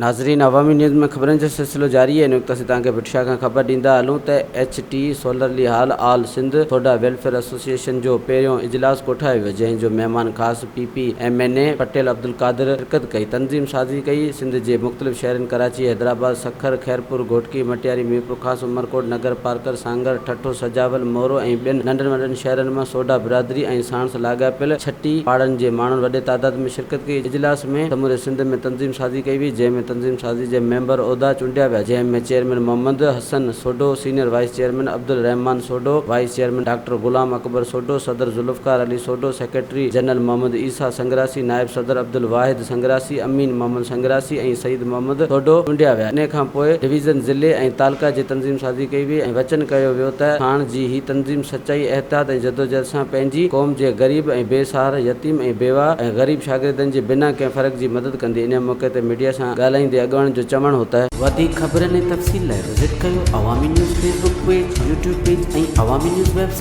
ناظرين عوامي نيوز ۾ خبرن جو سلسلو جاري آهي ان وقت اسين توهان کي ڀٽ شاهه کان خبر ڏيندا هلون ته H T Solarly hall all Sindh Sodha welfare association جو پهريون اجلاس ڪوٺايو ويو جنهن جو مهمان خاص P P M N A Patel Abdul Qadir شرڪت ڪئي تنظيم سازي ڪئي سنڌ جي مختلف شهرن ڪراچي حيدرآباد سکر خيرپور گهوٽڪي مٽياري ميرپورخاص عمرڪوٽ نگر پارڪر سانگهڙ ٺٽو سجاول مورو ۽ ٻين ننڍن وڏن شهرن مان سوڍا برادري ۽ ساڻس لاڳاپيل ڇٽي پاڙن جي ماڻهن وڏي تعداد ۾ شرڪت ڪئي. اجلاس ۾ سموري سنڌ ۾ تنظيم سازي ڪئي وئي، جنهن ۾ تنظيم سازي جي ميمبر عهدا چونڊيا ويا، جنهن ۾ chairman Muhammad Hassan Sodho, senior vice chairman Abdul Rehman Sodho, vice chairman doctor Ghulam Akbar Sodho, صدر ذوالفقار علي سوڍو، سيڪريٽري جنرل محمد عيسيٰ سنگراسي، نائب صدر عبدالواحد سنگراسي، امين محمد سنگراسي ۽ سعيد محمد سوڍو چونڊيا ويا. انهي کان پوء ڊويزن، ضلعي ۽ تعلقه جي تنظيم سازي ڪئي وئي ۽ وچن ڪيو ويو ته هاڻ جي هي تنظيم سچائي، احتياط ۽ جدوجهد سان پنهنجي قوم جي غريب ۽ بي سهارا، يتيم ۽ بيواهه ۽ غريب شاگردن جي بنا ڪنهن فرق جي مدد ڪندي. انهي موقعي تي ميڊيا سان ڳالهائيندي اڳواڻن جو چوڻ هو ته. وڌيڪ خبرن ۽ تفصيل لاء وزٽ ڪيو Awami news Facebook page, YouTube page ۽ Awami news website.